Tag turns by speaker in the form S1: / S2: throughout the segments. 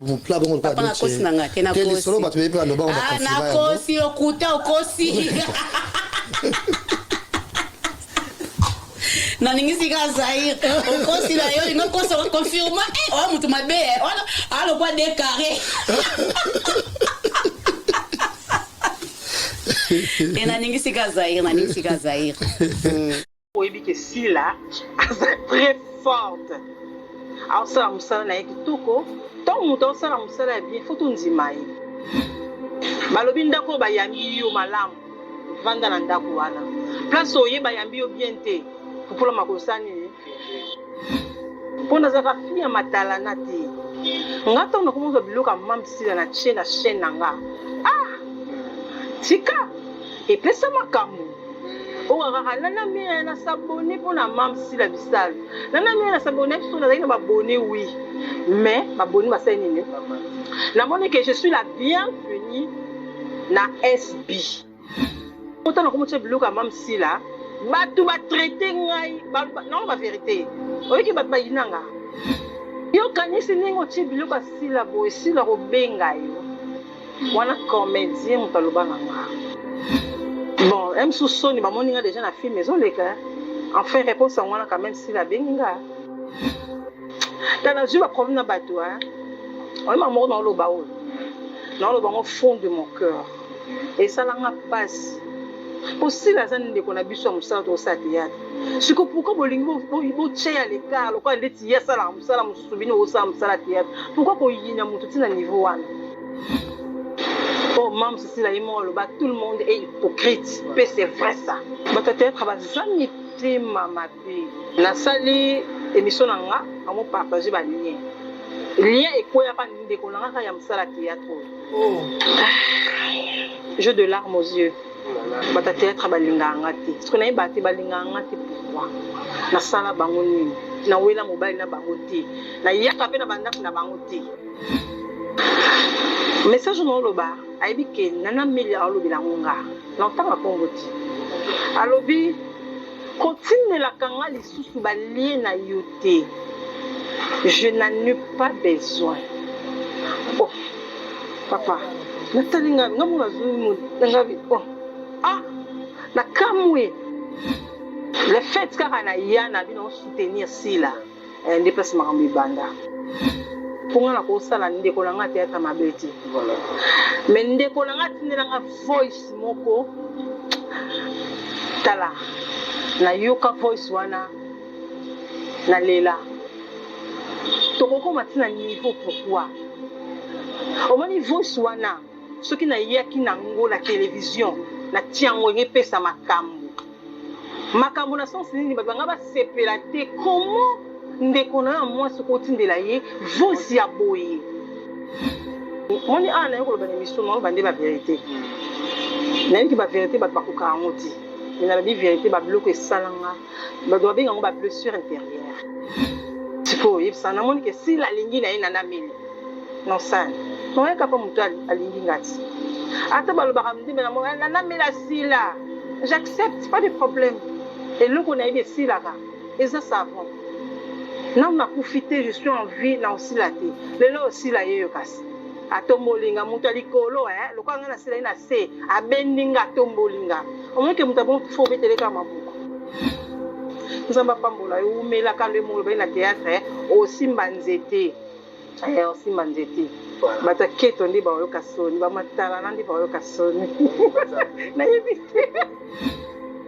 S1: Mopla bongo lokola
S2: Papa
S1: Dolce.
S2: nakosi na nga te
S1: Te
S2: nakosi.
S1: lisolo bato bayebi baloba ngo
S2: Ah,
S1: baconfirma yango.
S2: nakosi lokuta okosi. Naningisi kaka Zaire. Okosi na yo lingo kosa okonfirma eh oya moto mabe eh. Wana alokwa de carré. Te naningisi kaka Zaire, naningisi kaka Zaire.
S3: Oyebi ke Sila aza très forte aosala musala na ye kitoko tango mutu aosala musala ya bien faut tondima ye balobi ndaku oyo bayambi yo malamu vanda na ndaku wana place oye bayambi yo bien te pupola makolo sala nini po nazalaka fille ya matalana te nga tango nakomi kozwa biloko ya mam sila na tie na chaine na nga ah tika epesa makambu Oyo kaka nana mia na s'abonner pona mam sila bisalu nana mia na s'abonner biso nazalaki na ba bonne oui mais ba bonne basali nini namoni que je suis la bienvenue na SB kota na komotia biloko ya mam sila bato ba traite ngai nango ba verite oyoki bato bayina nga yo kanisi ndenge otie biloko ya sila boye sila kobenga yo Wana comedien moto aloba na nga. Bon, un mosusu soni bamoni nga dejà na film ezoleka. Enfin réponse yango wana quand même sila abengi nga. Ta nazwi ba problème na bato hein. Oyeba moko naoloba oyo. Naoloba yango fond de mon cœur. Esala nga pasi. Po sila aza ndeko na biso ya mosala tokosala théâtre. Siko pourquoi bolingi botia ye à l'écart lokola ndeti ye asalaka mosala mosusu bino bosala mosala théâtre. Pourquoi koyina moto ti na niveau wana? Oh mam's sila ye moko aloba tout le monde est hypocrite pe c'est vrai ça. Bato ya theatre baza mitema mabe. Nasali emission na nga namo partager ba lien lien ekweyaka ndeko na nga kaka ya musala theatre oyo j'ai de larmes aux yeux bato ya theatre balingaka nga te soki nayebaka te balingaka nga te pourquoi nasala bango nini nawela mobali na bango te nayaka pe na bandako na bango te Message oyo naoloba ayebi ke Nana Melia aolobela yango nga na otanga kombo te alobi kotindelaka nga lisusu ba lien na yo te je n'en ai pas besoin oh papa natali nga nga moko nazui nga oh ah nakamwe le fait kaka na ya na bino soutenir Sila Eh nde place makambo ebanda. Po nga nakosala ndeko na nga theatre mabe te. Mais ndeko na nga atindela nga voice moko tala nayoka voice wana nalela. Tokokoma ti na niveau pourquoi? Omoni voice wana soki nayaki na ngo na television na tia ngo epesa makambu. Makambo na sens nini bato banga basepela te comment ndeko na yo ya mwasi okotindela ye voice ya boye moni awa naye koloba na emission naloba nde ba verite nayebi ba verite bato bakokaka yango te me nalobi verite ba biloko esalanga bato babenga yango ba blessure interieure sikoyo oyebisa namoni ke sila alingi na ye nana meli Nosani noyaka mpo moto alingi nga ti ata balobaka ndembe na mona nana mela sila j'accepte pas de problème eloko nayebi esilaka eza savon nanu nakufi te je suis en vie na osila te lelo osila yeyo kasi atomboli nga moto ya likolo eh lokola nga nasila ye na se abendi nga atomboli nga omoni ke moto abon fo obetele kaka maboko nzambe apambola yo wumelaka nde moko olobaki na theatre osimba nzete Eh, osimba nzete. Bato ya keto nde baoyoka soni, ba matalana nde baoyoka soni. Nayebi te.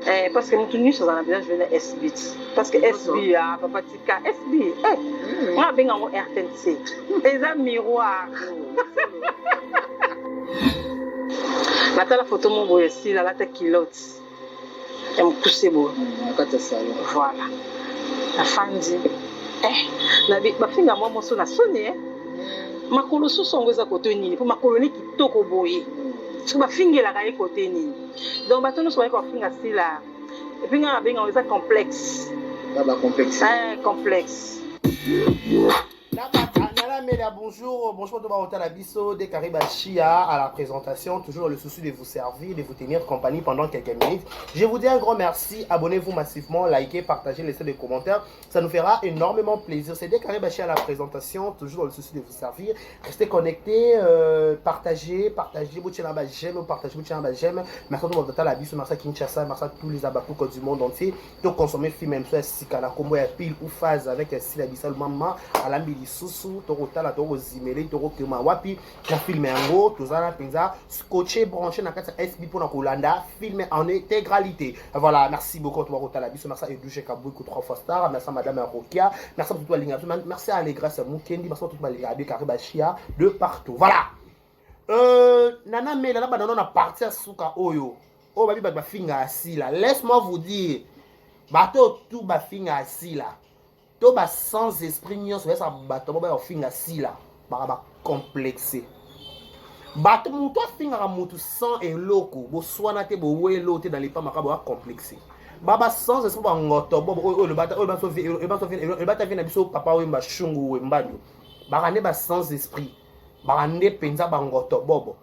S3: Eh, parce que mutu nyonso aza na besoin jouer na SB. Parce que SB, ah, papa tika SB. Eh, nga abenga yango RTNC. Eza miroir. Natala photo moko boye esila alata culotte. ya mokuse boye
S4: na kati ya salon
S3: voilà nafandi eh, nabi bafinga mwa moso na soni eh. Makolo susu yango eza kote nini mpo makolo ne kitoko boye soki bafingelaka ye kote nini donc bato nyonso bayaki kofinga sila epuis ngai nabenga yango eza complexe
S4: ba complexe
S3: eh, complexe.
S1: Nana Melia, bonjour. Bonjour tout le monde. Biso, de Kariba Chia à la présentation. Toujours le souci de vous servir, de vous tenir compagnie pendant quelques minutes. Je vous dis un grand merci. Abonnez-vous massivement, likez, partagez, laissez des commentaires. Ça nous fera énormément plaisir. C'est Dekari Bachia à la présentation. Toujours le souci de vous servir. Restez connectés, partagez, partagez. J'aime, partagez, j'aime. Merci à tout le monde. Merci à Kinshasa, merci à tous les Abakouks du monde entier. To consommer film même soit sika na kombo ya pile ou phase avec Sila Bisalu mama alambi lisusu, tokotala, tokozimele, tokokema wapi na film yango. Tozala mpenza scotché, branché na kati ya SB mpona kolanda film en intégralité. Voilà, merci beaucoup to bakotala biso. Merci à Edouche Kabouikou, trois fois star. Merci à madame Rokia, merci à tout balinga biso, merci à Allegresse Mukendi, merci à tout balinga bi Kariba Chia de partout. Voilà, Nana Mela na banano na partie ya suka oyo oyo babi bato bafinga ya Sila. Laisse-moi vous dire, bato tu bafinga ya Sila to ba sans esprit nyonso bayesaka bato bo baya kofinga Sila, baka bacomplexe. Bato moto afingaka motu sans eloko, boswana te, bowelo te, dans lepa makambo, bacomplexe, baba sans esprit, bangoto bo oyo ebata vie na biso. Papa oyo bashungu wembadio, baka nde ba sans esprit, baka nde mpenza bangoto bobo,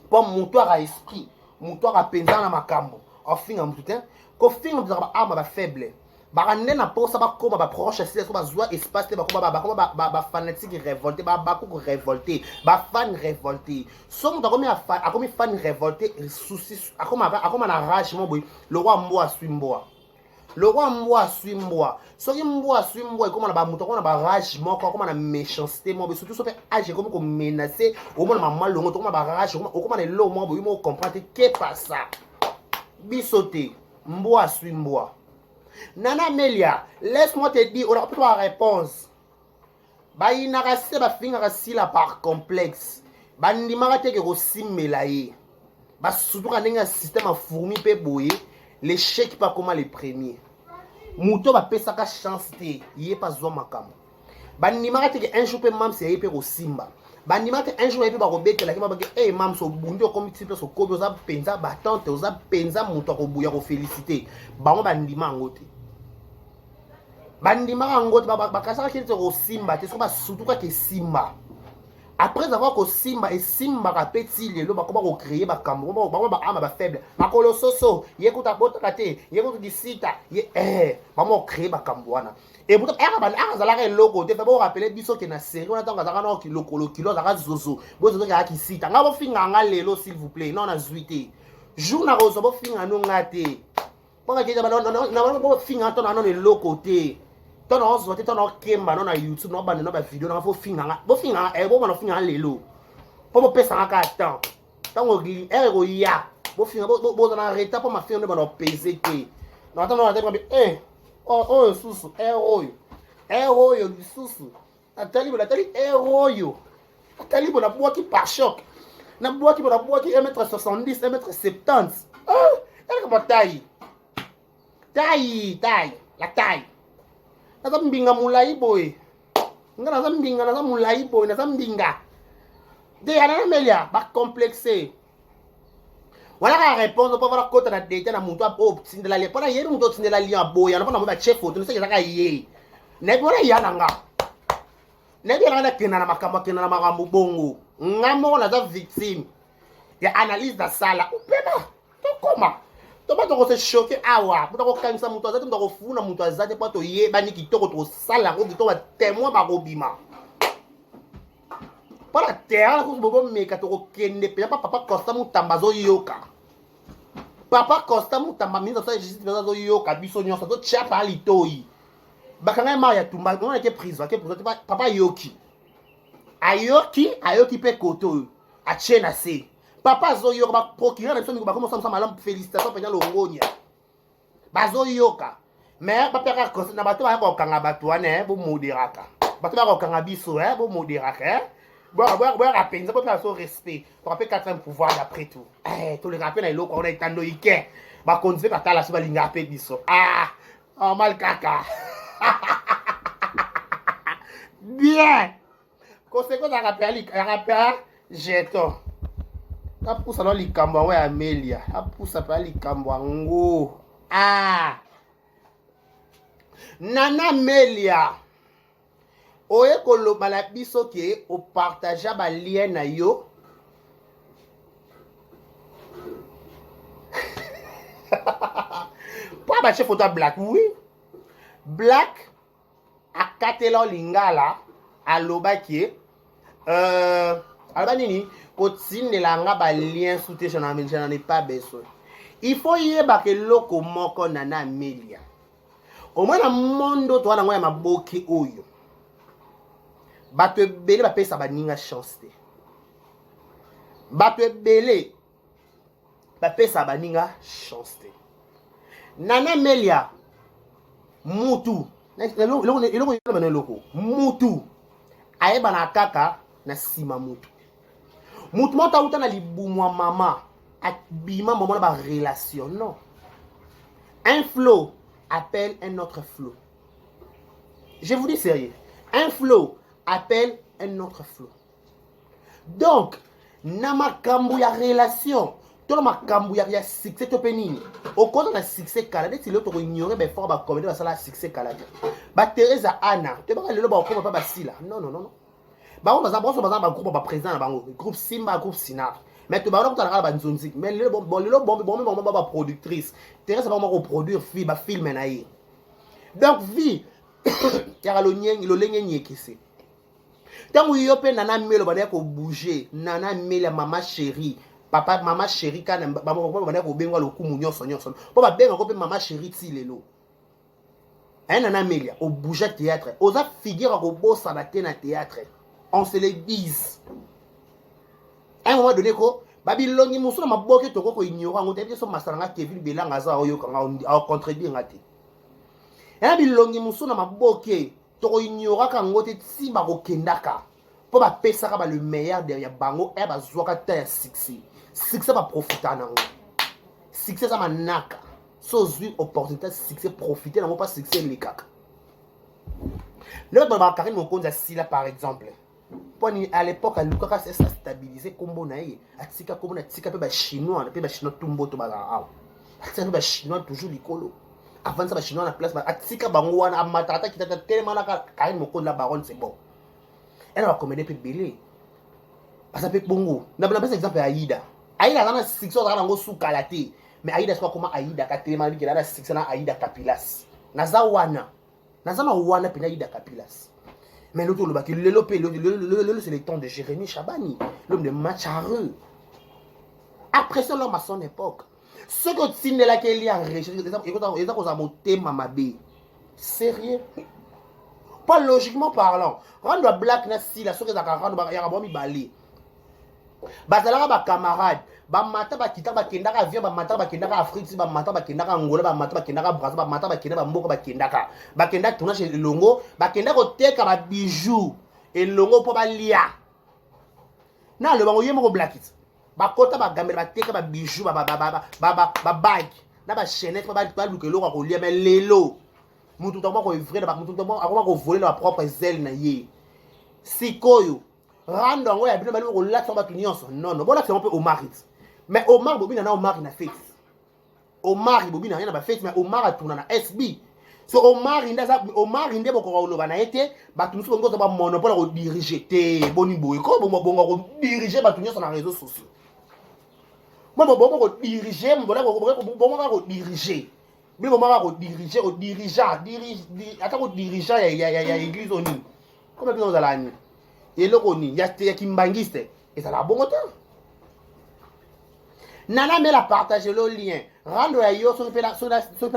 S1: mpo moto aka esprit, moto aka mpenza na makambo, afinga motu te. Kofinga motu ezaka baarme bafaible. Baka nde na mposa bakóma baproche asila so bazwa espace te, bakóma bafanatique révolté, babakuku révolté, bafan révolté. So moto akomi fan révolté, souci, akóma na rage mo boye. Lokwa mbwa aswi mbwa, lokwa mbwa aswi mbwa. Soki mbwa aswi mbwa, ekóma na bamoto, akóma na barage moko, akóma na méchanceté moko boye. Surtout so mpe age ekomi komenace, omona mama longo, tokóma barage, okóma na eloko moko boye, mo comprendre te kepasa biso te. Mbwa aswi mbwa. Nana Melia, laisse-moi te dire, on aura plutôt la réponse. Bayinaka se bafingaka Sila par complexe. Bandimaka te ke kosimela ye, basutuka ndenge ya système ya fourmi mpe boye. L'échec mpe akoma le premier moto bapesaka chance te, ye mpe azwa makambo. Bandimaka te ke un jour mpe mamsi ya ye mpe kosimba. Bandimaka te un jour ye mpe bakobetelaki babake e mamsi obundi, okomi ti place okomi, oza mpenza batante, oza mpenza moto akobuya kofélicité bango. Bandima yango te, bandimaka yango te, bakasaka kini te kosimba te. Soki basutukaka esimba, après avoir kosimba, esimbaka mpe ti lelo bakoma kocréer bakambo. Bango baama bafaible, makolo soso, ye kuta abotaka te, ye kutu kisita ye, bango kocréer bakambo wana. Et pourtant azalaka eloko te. Fe borappeler biso ke na série wana, ntango azalaka na lokolo kilo, azalaka zozo, bozozo kaka kisita. Nga bofinga nga lelo, s'il vous plaît, non, nazwi te jour na kozwa, bofinga no nga te. Bofinga to na nano eloko te, to na ozwa te, to na okemba no na YouTube, na obanda no bavideo nanga. Fofinga nga, bofinga nga, bobanda ofinga nga lelo mpo bopesanga kaka temps. Ntango ere ekoya, bofinga, boza na retard mpo mafinga nde banda opese te. Na ata na te, oyo susu ere oyo, ere oyo lisusu natali bo, natali ere oyo, natali bo, nabwaki pare-choc, nabwaki bo, nabwaki 1 mètre 70, 1 mètre 70. Elaka bataille, taille, taille, la taille. Naza mbinga molai boye, nga naza mbinga, naza molai boye, naza mbinga te. Ya Nana Melia, bacomplexe wana kaka répondre mpo vala kota na dete na moto oyo otindela lien, mpona yebi moto otindela lien aboya mpona mo batie foto neseki ezaka ye. Nayebi wana ya na nga, nayebi ya nanga, nakenda na makambo, akenda na makambo bongo. Nga moko naza victime ya analyse nasala opema. Tokoma toba tokose choquer awa, moto akokangisa moto aza te, moto akofuna moto aza te, mpo toyebani kitoko, tosala yango kitoko, batémoin bakobima mpo na terrain na kutu. Bobomeka, tokokende mpenza mpa papa Constant Mutamba azoyoka. Papa Constant Mutamba, ministre ya justice, mpenza azoyoka biso nyonso, azotia pa litoi. Bakanga ye mare ya tumba, omona ake prison, ake prison. Papa ayoki, ayoki, ayoki mpe kote oyo atie na se. Papa azoyoka, baprocureur na biso mingi bakoma osamisa malamu. Félicitation mpenza, longonia, bazoyoka. Mais bapeka conseil na bato baya kokanga bato wana, bomoderaka bato baya kokanga biso, bomoderaka, boyaka mpenza, bopeka so respect. Toka mpe quatrième pouvoir, d'après tout tolingaka mpe na eloko wana etando ike. Bakonzi mpe batala so balingaka mpe biso, ah, normal kaka bien. Conséquence yaka mpe jeton apusa no likambo yango ya Amelia, apusa mpe likambo yango. Ah, Nana Melia. Oye koloba na biso ke opartagea ba lien na yo mpo abatie foto ya Black. Oui, Black akatela lingala, alobaki aloba nini? Kotindela nga balien su te, je n'en ai pas besoin. Il faut yebaka eloko moko, Nana Amelia, omoi na mondo toza nango ya maboke oyo, bato ebele bapesa baninga chance te. Bato ebele bapesa baninga chance te. Nana Melia, mutu eloko bana, eloko mutu ayebana kaka na nsima. Mutu moko auta na libumu ya mama, abima mama na barelation. Non, un flot appelle un autre flot. Je vous dis sérieux, un flot appelle un autre flot. Donc na makambo ya relation to na makambo ya succès to mpe nini, okoza na succès kala neti lelo, tokoignore baeffort bacomédie basala succès kala te. Bateresa Ana toyebaka lelo bakokoma mpa basila. Non, non, non, non. Bango baza bonso, baza na bagroupe, baprésident na bango, groupe Simba, groupe Sinar, mais to bango kutana kaka banzonzi. Mais lelo, bon, lelo bomi bango ba baproductrice. Teresa bango koproduire fi bafilme na ye. Donc vie yaka lolenge nyekisi. Ntango yo mpe Nana Melo bandaki kobouge, Nana Mele, mama chérie, papa, mama chérie, kana bandaki kobengwa lokumu nyonso nyonso mpo babengako mpe mama chérie ti lelo. Aye Nana Melia, obouge théâtre, oza figure ya kobosana te na théâtre, on se le dise. À un moment donné ko babilongi mosusu na maboke, toko koignore yango te. Biso masala nga Kevin Belanga aza oyoka nga, aocontredire nga te. Eya bilongi mosusu na maboke, tokoignoraka yango te. Ti bakokendaka mpo bapesaka ba le meilleur derrière bango e bazwaka ta ya succès. Succès baprofita nango, succès eza manaka. So ozwi opportunité succès, profite nango mpa succès elekaka. Lelo balobaka Karine Mokonzi asila par exemple mpo nini? À l'époque alukaka stabiliser nkombo na ye, atika nkombo na, atika mpe bachinois, mpe bachinois tumboto bazala awa, atika mpe bachinois toujours likolo, avandisa bachinois na place, atika bango wana, amataka ata kitata telemanaka. Karine Mokonzi la baronne, c'est bon. Ena bacomédie mpe ebele baza mpe bongo. Napesa exemple ya Aida. Aida aza na succès, azalaka nango sukala te, mais Aida soki akoma Aida katelema bikela na succès na Aida Kapilas. Naza wana, naza na wana mpena Aida Kapilas. Mais l'autre olobaki lelo mpe lelo, c'est le temps de Jérémie Chabani, l'homme de Machareux. Après ça, l'homme à son époque, soki otindelaki eli enregistre, eza kozala motema mabe sérieux. Pas logiquement parlant, rando ya Black na Sila, soki ezalaka rando yaka bango mibale, bazalaka bacamarade, bamata bakita, bakendaka avion, bamata bakendaka Afrique ti bamata bakendaka Angola, bamata bakendaka Braza, bamata bakenda bamboka, bakendaka, bakenda tournage elongo, bakenda koteka babijou elongo mpo balia na alobango ye moko Blackit. Bakota bagambela, bateka babijou, babage na bachaînette mpo baluka eloko ya kolia. Mais lelo mutu akoma koevre, mutu akoma kovoler na bapropre zele na ye. Sikoyo rando yango ya bino bali kolatisa bato nyonso. Non, non, bolatisa yango mpe Omar. Mais Omar bobina na Omar na fete, Omar bobina ye na bafete, mais Omar atuna na SB. So Omar nde aza Omar nde bokoka koloba na ye te. Bato mosusu bongo oza bamonopole ya kodirige te. Boni boye ko bonga kodirige bato nyonso na réseau sociaux? Mo bongo kodirige, bongo kaka kodirige bino, bongo kaka kodirige, kodirigea ata kodirigeant ya église oyo nini, koma bino ozala nini, eloko nini ya kimbangiste ezalaka bongo te. Nana Mela, partage le lien rando ya yo. Soki mpe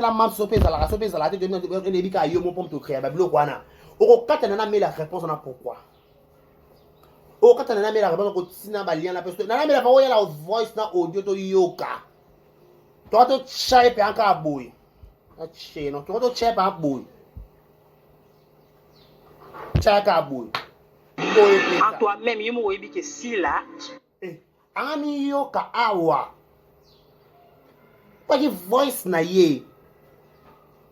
S1: na mam, soki mpe ezalaka, soki mpe ezalaka te, oyebi kaka yo mo mpo moto ocréa babiloko wana. Okokata Nana Mela réponse wana. Pourquoi okokata Nana Mela réponse? Kotina balien na mpe Nana Mela fa oyala voice na audio, toyoka. Toka totya ye mpe kaka boye, atie no, toka totya ye mpe boye, tya kaka boye boye.
S3: En toi-même, yo moko oyebi ke Sila
S1: Anga miyoka awa paki voice na ye.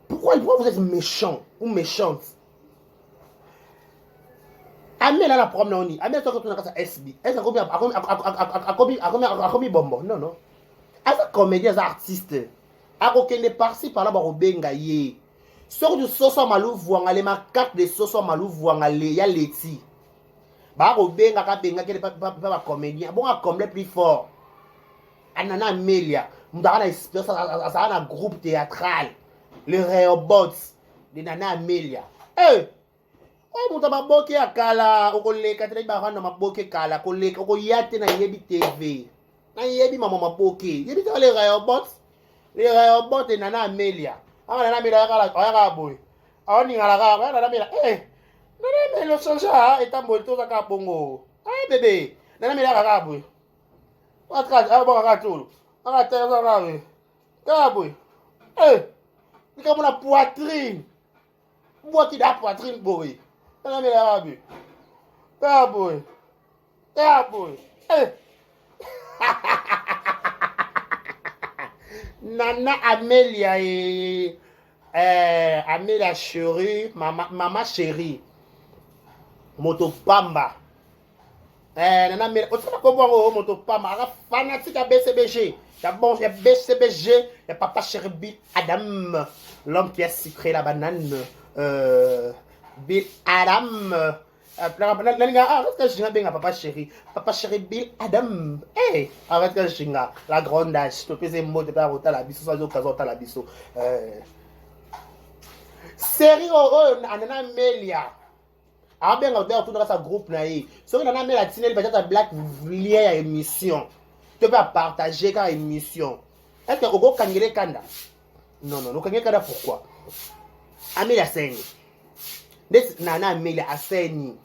S1: Pourquoi vous êtes méchant ou méchante? Amela na problème na oni. Amela soki tuna kasa SB, est akomi bombo? Non, non, aza comédien, aza artiste, akokende par-ci par-là, bakobenga ye. Soki tu soso maluvuanga le macaque de soso maluvuanga le ya leti. Ba ko benga ka benga kele pa pa ba comédien. Bon a comble plus fort. Anana Amelia, mutu na expérience azala na groupe théâtral le Rehoboth de Nana Amelia. Eh oyo moto ya maboke ya kala okoleka te nayebi barwanda maboke kala koleka okoya te nayebi tv nayebi mama maboke yebi te le Rehoboth le Rehoboth de Nana Amelia. Anga Nana Amelia ayaka boye aoningala kaka Nana Amelia eh Nana Amelia ochange etamboli toza kaka bongo eh bebe Nana Amelia kaka boye abokaka tolo akataka kaka boye eh likambo na poitrine bwaki da poitrine boye namelaka boye kaka boye kaka boye eh Nana Amelia et eh, Amelia chérie, mama, mama chérie. Moto pamba. Eh, nana mela otika kombo yango moto pamba aza fanatique ya BCBG ya bon ya BCBG ya papa chéri Bill Adam l'homme qui a sucré la banane euh, Bill Adam nalinga ah, arrête ka jinga benga papa chéri papa chéri Bill Adam eh arrête ka jinga la grande âge topesa mbote mpe akotala biso so azokaza otala biso euh. série oyo nana melia abenga ote akutuna kasa groupe na ye soki nana mela atineli peut-être black lien ya émission to mpe apartage kaka émission est ce que okokangela ekanda non non okangela ekanda pourquoi ameli aseni ndeti nana ameli aseni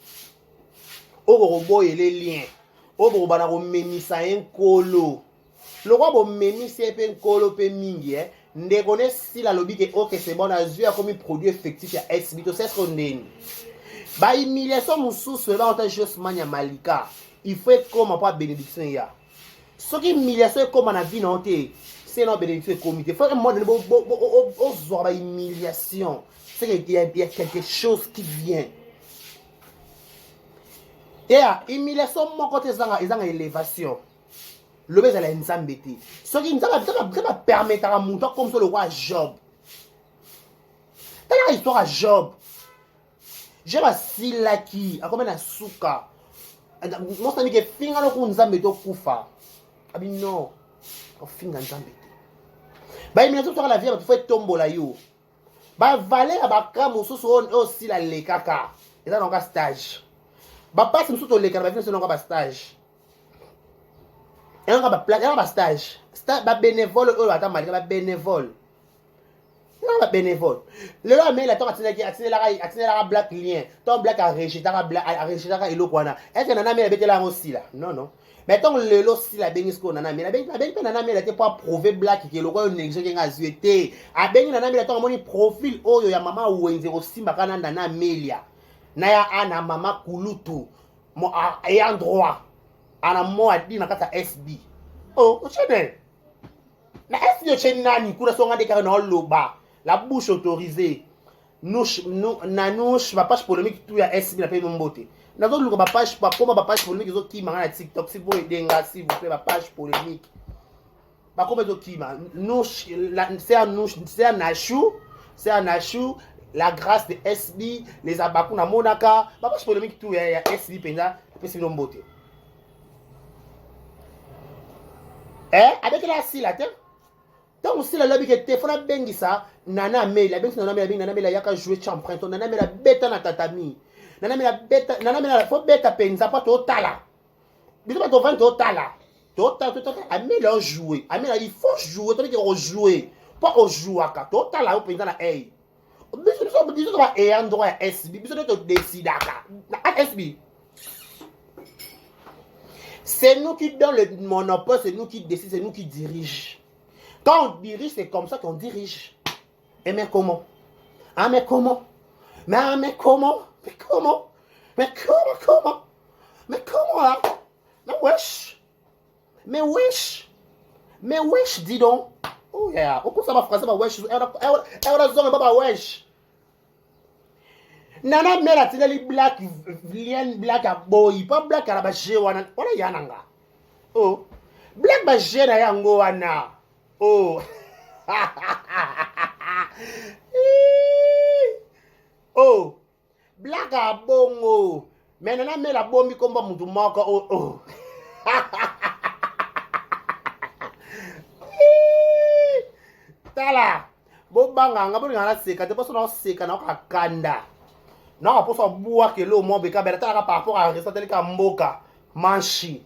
S1: oyo bokoboyele lien oyo bokobanda komemisa ye nkolo lokwa bomemisi ye mpe nkolo mpe mingi eh. ndeko ne sila alobi ke ok c'est bon azwi akomi produit effectif ya sb tosesko ndeni bahumiliation mosusu ebakota josman ya malika il faut ekoma mpo bénédiction eya soki humiliation ekoma na vie na yo te se na bénédiction ekomi te faut mode ozwaka bahumiliation c'est que y a quelque chose qui vient eya humiliation moko te ezanga ezanga élévation lobi ezala ya nzambe te soki nzambe apermetaka moto akomisa lokola job talaka histoire ya job job asilaki akomi na suka mosani ke finga loku nzambe tokufa abi non ofinga nzambe te bayimina soki la vie ya bato fo etombola yo bavale ya baka mosusu oyo osila lekaka eza nango stage bapasi mosusu toleka na bavi nyonso nango bastage yango ba yango ba stage ba bénévole oyo ata malika ba bénévole yango ba bénévole lelo amela ntango atindelaki atindelaka atindelaka black lien ntango black arejetaka arejetaka eloko wana est ce que nana amela abetela yango sila non non mais ntango lelo sila abengi sikoyo nana amela abengi mpe nana amela te mpo aprouve black ke eloko oyo néglige nga azwi te abengi nana amela ntango amoni profil oyo ya mama wenze kosimbaka na nana amelia na ya ana mama kulutu mo ayant droit ana mo adi na kati ya sb oh otie na sb otie nani kuna songa nde kaka na oloba la bouche autorisée nouche nou, nanouche bapage polémique tout ya sb na peno mbote nazoluka bapage bakoma bapage polémique ezokima nga na tiktok si vous aide nga s'il vous plaît bapage polémique bakoma ezokima nouche c'est nouche c'est nachou c'est nachou la grâce de SB les abaku namonaka bapage polémique tout ya, ya SB mpenza apesi bino mbote eh abetela asila te ntango sila alobi ke te fo nabengisa nana ameli abengisi nana ameli abengi nana ameli ayaka joue champrint nana ameli abeta na tatami nana ameli abeta nana ameli fo beta mpenza mpo totala biso bato ovandi totala totala totala ameli ajoue ameli il faut jouer toleki ojoue mpo ojouaka totala yo mpenza na ei biso biso biso ba ayant droit ya sb biso nde todecidaka na sb c'est nous qui donne le monopole c'est nous qui décide c'est nous qui dirige quand on dirige c'est comme ça qu'on dirige et mais comment ah mais comment mais ah mais comment mais comment mais comment comment Mais comment là Mais wesh Mais wesh Mais wesh, dis donc Oh yeah Okosa ba français ba wesh Ewra zonga ba ba wesh Nana mela tineli black lien black aboyi pa black ala ba jeu wana wana ya nanga Oh black ba jeu na yango wana Oh. Oh, blague ya bongo. Mais nana mela bombi komba mutu moko oh oh. Tala, bobanga nga bolinga naseka te mposo naoseka naoka kanda. Naoka mposo abwaka eloko moko beka bela talaka par rapport à resta teleka mboka manshi.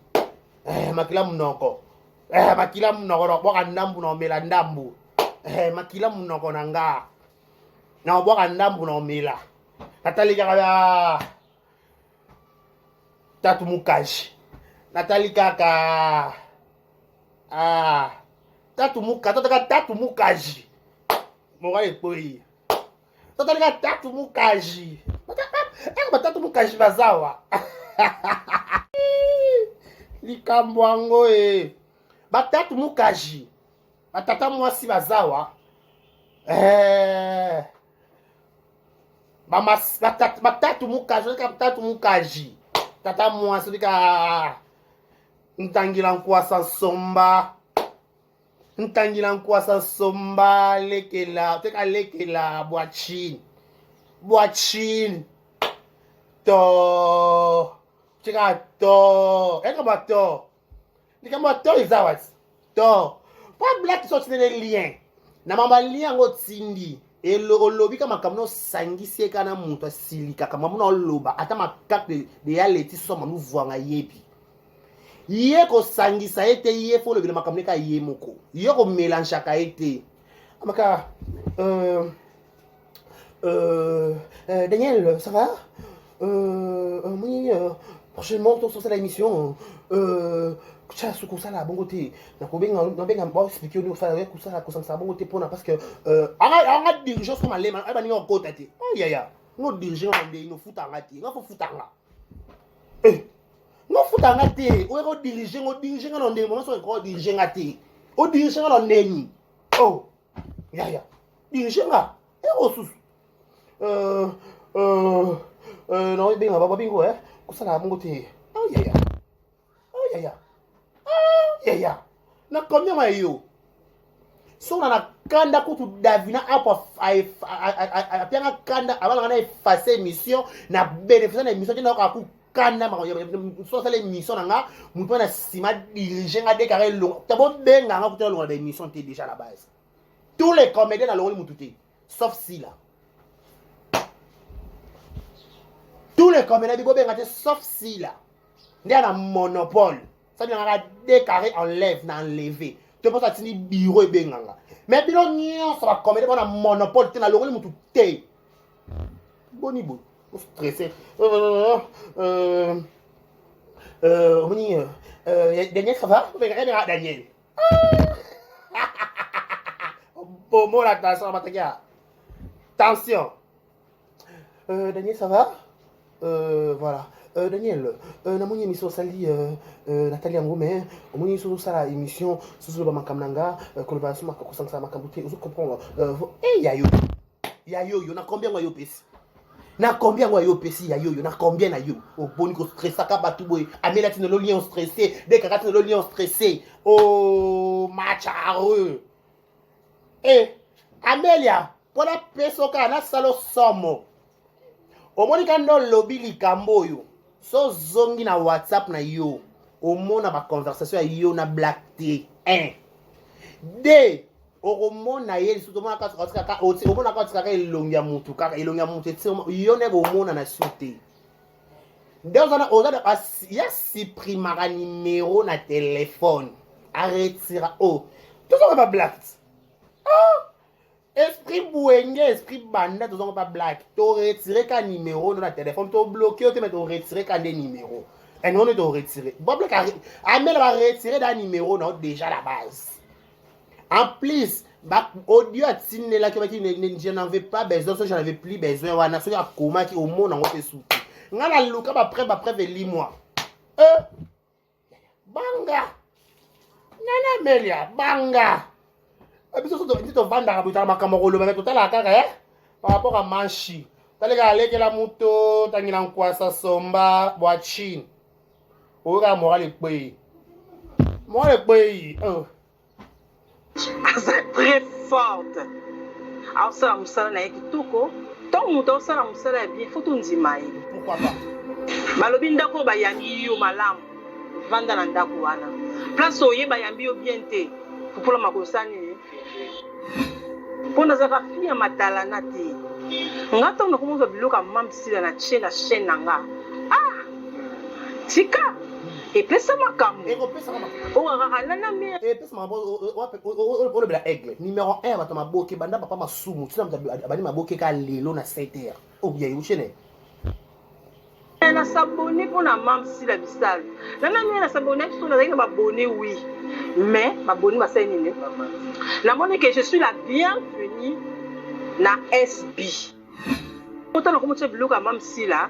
S1: Eh, makila munoko. Eh, makila munoko na ndambu na omela ndambu. Eh, makila munoko na nga. Na obwaka ndambu na omela. Natali kaka ya tatu mukaji. Natali kaka ah tatu muka tata tatu mukaji. Moral ekweyi. Tata kaka tatu mukaji. Eko batatu mukaji bazawa. Likambo yango e. Batatu mukaji. Batata mwasi bazawa. Eh. Batatu mukaji, batatu mukaji. Tata mwasi lika ntangila nkwasa nsomba. Ntangila nkwasa nsomba lekela teka lekela bwachini bwachini to tika to eka to likambo ya to eza wati to po black so otindele lien na mamba lien yango otindi olobi ka makambo na osangisi ye kaka na moto asilikaka mambo na oloba ata makake de ya leti so manu vwanga yebi ye kosangisa ye te ye fo olobela makambo ne kaka ye moko ye komelangeaka ye te amaka euh, euh, euh, Daniel ça va euh, euh, moni euh, prochainement tosala émission euh, kosala soki kosala bongo te nakobenga nabenga baexplike yo osala kosala kosangisa bongo te mpona parce que euh, anga dirige soko malema ayeba ndenge okota te oh yaya ngo dirige nga ndenge nofuta nga te nga fofuta nga eh nofuta nga te oyaka odirige nga odirige nga na ndenge mama soki odirige nga te odirige nga na ndenge oh yaya dirige nga ekosusu euh, euh, euh, naobenga babingo eh kosala bongo te oh yaya oh yaya oh yaya na combien ma yo soki na kanda kutu davina apo apianga kanda abalanga na efface émission na bénéfice na émission te nayoka ku kanda so asala émission na nga moto wana nsima dirige nga dekaka elonga ta bobenga nga kutu nalongola ba émission te déjà la base tous les comédiens nalongoli motu te sauf sila tous les comédiens bibobenga te sauf sila nde ana monopole sabengaka de carré enlève na enleve to mposo atindi bureau ebenganga mais bino nyonso bacomédien bona monopole te nalongoli motu te boni boye ostresse omoni Daniel ça va obengaka Daniel bomola tension batakia tension euh, Daniel ça va euh, voilà euh, Daniel euh, namoni émission osali euh, euh, natali yango mais omoni soki osala émission soki oloba makambo na nga euh, koloba so kosangisa makambo te ozo comprendre euh, eh, ya yo ya yo yo na combien yango yo opesi na combien yango yo opesi ya yo yo na combien na yo oboni kostressaka bato boye amela tina lo lien stressé dekaka tina lo lien stressé o oh, machareux e amelia mpo napesa kaka nasala somo omoni ka nde olobi likambo oyo so ozongi na whatsapp na yo omona baconversation ya yo na black te 1 2 okomona ye lisusu omonaka otikaka elongi ya mutu kaka elongi ya mutu yo nde komona na su te nde oza ya supprimaka numero na telefone aretira o oh. tozonga ba black oh! esprit bwenge esprit banda tozonga ba black to retire ka numero no na telefone to bloquer yo te mais to retire ka nde numero and on to retire ba black amela ba retire da numero na déjà la base en plus ba audio atindelaki baki je n'avais pas besoin so je n'avais plus besoin wana soki akomaki omona yango mpe suki ngai naluka bapreuve bapreuve elimwa eh, banga nana melia banga biso so nde tovandaka boye tala makambo koloba me totalaka kaka eh? par rapport à manshi taleka alekela moto tangila nkwasa somba bwa chine oyokaka moral ekweyi moral ekweyi oh.
S3: Aza très forte aosala mosala na ye kitoko. Ntango moto aosala mosala ya bien, faut tondima ye.
S1: Pourquoi pas?
S3: Balobi ndako oyo bayambi yo malamu, vanda na ndako wana. Place oye bayambi yo bien te, pupola makolo osala nini? Mpo nazalaka fille ya matalana te. Nga ntango nakomi kozwa biloko ya Mam Sila na tie na chaîne na nga. Ah! Tika! Epesa makambo.
S1: Ekopesaka makambo.
S3: Oyo kaka nana mère.
S1: Epesa makambo olobela aigle. Numéro 1 bato maboke banda papa masumu tina moto abandi maboke ka lelo na 7 heures. Oh ya yoshene.
S3: Na s'abonner mpo na Mam Sila Bisalu. Nana mère na s'abonner biso nazalaki na babonne oui. Mais babonne basali nini? Namoni que je suis la bienvenue na SB. Kota na komotia biloko ya Mam Sila,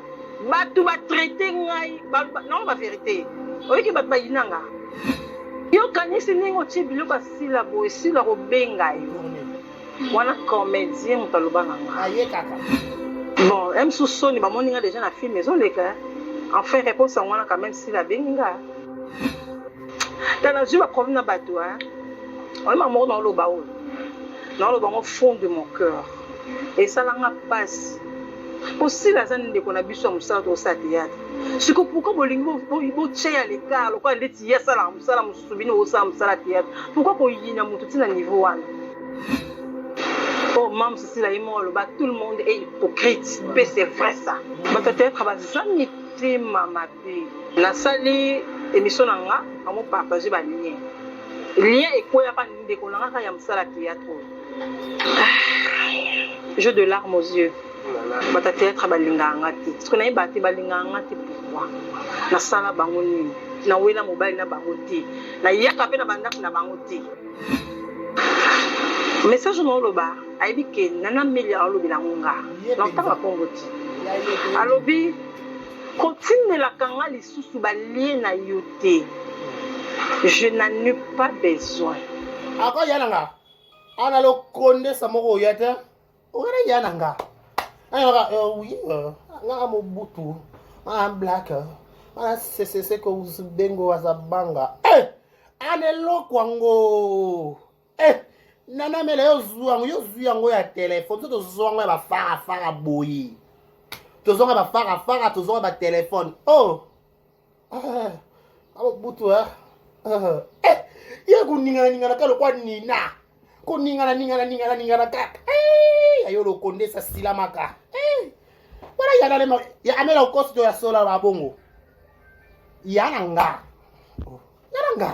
S3: bato ba traite ngai, nango ba verite. Oyoki bato bayina nga. Yo kanisi ndenge otie biloko ya Sila boye, Sila kobenga yo. Wana comedien moto aloba na nga.
S1: Aye kaka.
S3: Bon, M sous soni bamoni nga dejà na film ezoleka. Enfin réponse yango wana quand même Sila abengi nga. Ta nazwi ba problème na bato hein. Oyeba moko naoloba oyo. Naoloba yango fond de mon cœur. Esala nga pasi. Po Sila aza ndeko na biso ya mosala tokosala théâtre. Siko pourquoi bolingi botia ye à l'écart lokola ndeti ye asalaka mosala mosusu bino bosala mosala théâtre. Pourquoi koyina moto ti na niveau wana? Oh Mam's Sila ye moko aloba tout le monde est hypocrite pe c'est vrai ça. Bato ya théâtre baza mitema mabe. Nasali emission na nga namo partager ba lien. Lien ekweyaka ndeko na nga kaka ya mosala théâtre oyo. J'ai de larmes aux yeux. Bato ya théâtre balingaka nga te. Parce que nayebaka te balingaka nga te pourquoi? Nasala bango nini? Nawela mobali na bango te. Nayaka pe na bandako na bango te. Message oyo naoloba ayebi ke Nana Melia aolobela yango nga. Nakotanga kombo te. Alobi kotindelaka nga lisusu ba lien na yo te. Je n'en ai pas besoin.
S1: Akoya na nga. Ana lokondesa moko oya te. Oya ya na nga. Ayaka oui, nga mobutu. Nga black. Nga sesese ko bengo azabanga. Eh! Ana eloko yango. Eh! Nana mele yo zwa yango, yo zwi yango ya telefone. So tozwa yango ya bafarafara boye. Tozwa yango ya bafarafara, tozwa yango ya batelefone. Oh! Ah, mobutu eh. Eh, ye koningana ningana kaka lokwa nina. Koningana ningana ningana ningana kaka. Eh, ayo lokondesa silamaka. Eh. Wana ya nalema ya amela okosi to ya sola ba bongo. Ya na nga. Oh, ya na nga.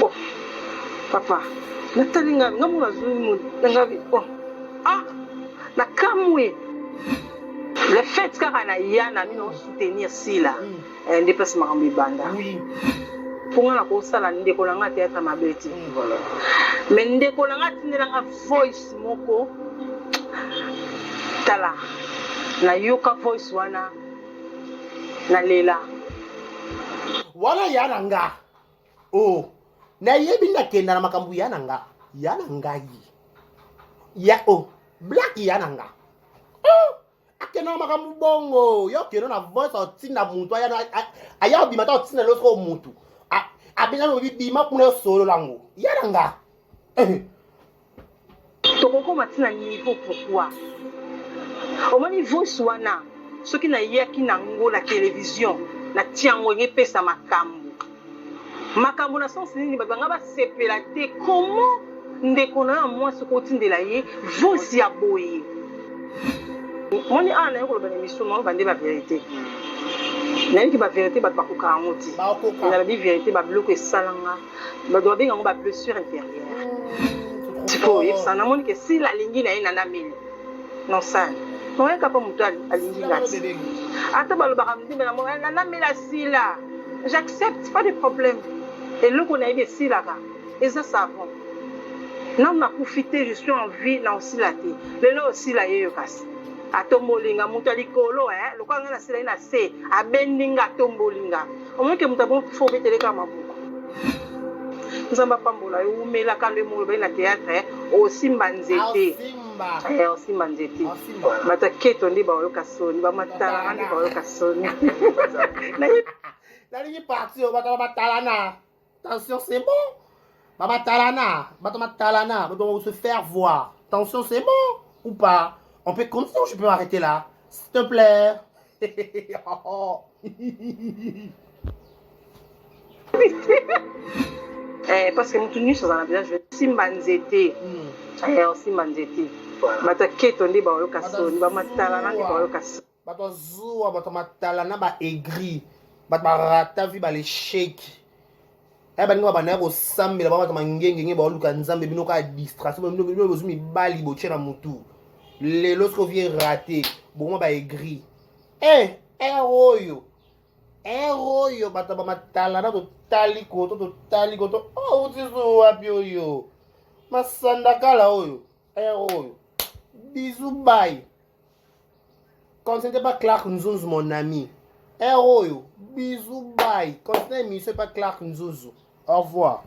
S3: Oh, papa, natali nga nga mona zui nga oh. Ah, nakamwe. Le fait kaka na ya na mino soutenir Sila. Eh, nde place makambo ebanda.
S1: Oui.
S3: Mpo nga nakosala ndeko na nga théâtre mabe te.
S1: Voilà.
S3: Mais ndeko na nga atindela nga voice moko. Tala, nayoka voice wana nalela.
S1: Wana ya na nga. Oh, nayebi nakenda na makambo ya na nga. Ya na ngai. Ya oh, black ya na nga. Oh, akenda na makambo bongo. Yo kendo na voice otinda mutu aya aya obima ta otinda losoko mutu. Abenga lobi bima kuna yo solo lango. Ya na nga. Eh.
S3: Tokokoma ti na niveau pourquoi? Omoni voice wana soki nayaki na ngo na television na tia ngo enge epesa makambu. Makambu na sens nini? Bato banga basepela te comment ndeko na yo ya mwasi okotindela ye voice ya boye? Omoni awa naye koloba na emission naloba nde ba verite. Nayebi ke ba verite bato bakokaka yango te.
S1: Bakoka.
S3: Nalobi verite ba biloko esala nga. Bato babenga yango ba blessure intérieure. Sikoyo oyebisa namoni ke Sila alingi na ye Nana Meli. Non sani. Noyaka mpo moto alingi nga ti. Ata balobaka ndimbe na mona Nana Meli asila. J'accepte, pas de problème. Eloko nayebi esilaka eza savon. Nanu nakufi te, je suis en vie na osila te. Lelo osila yeyo kasi. Atomboli nga moto ya likolo eh, lokola nga nasila ye na se, abendi nga atomboli nga. Omoni ke moto abongo faut obetele kaka maboko. Nzambe apambola yo wumela kando ye moko olobaki na theatre osimba nzete. Eh, osimba nzete. Bato ya keto nde baoyoka soni, ba matalana nde baoyoka soni.
S1: Nalingi parti oyo bato ba matalana. Attention, c'est bon. Ba matalana, bato matalana, bato se faire voir. Attention, c'est bon ou pas? On peut continuer ou je peux m'arrêter là? S'il te plaît.
S3: Eh, parce que motu nyonso aza na besoin je simba nzete. Eh, osimba nzete, bato ya keto nde baoyoka soni, bamatalana nde baoyoka soni.
S1: Bato ya zuwa, bato ya matala na ba aigris, bato barata vie, balesheki aya, baninga babandaki kosambela, ba bato mangengenge baoluka Nzambe. Bino kaka distraction. Bino bozwi mibali, botie na motu. Lelo soki ovie raté, bokoma baaigris. E ere oyo, ere oyo, bato bamatala na totali koto, totali koto, oh, uti so wapi oyo masandakala oyo? Ere oyo, bisous, bye. Continue pas, Clark Nzunzu, mon ami. Ere oyo, bisous, bye. Continue émission pas, Clark Nzunzu. Au revoir.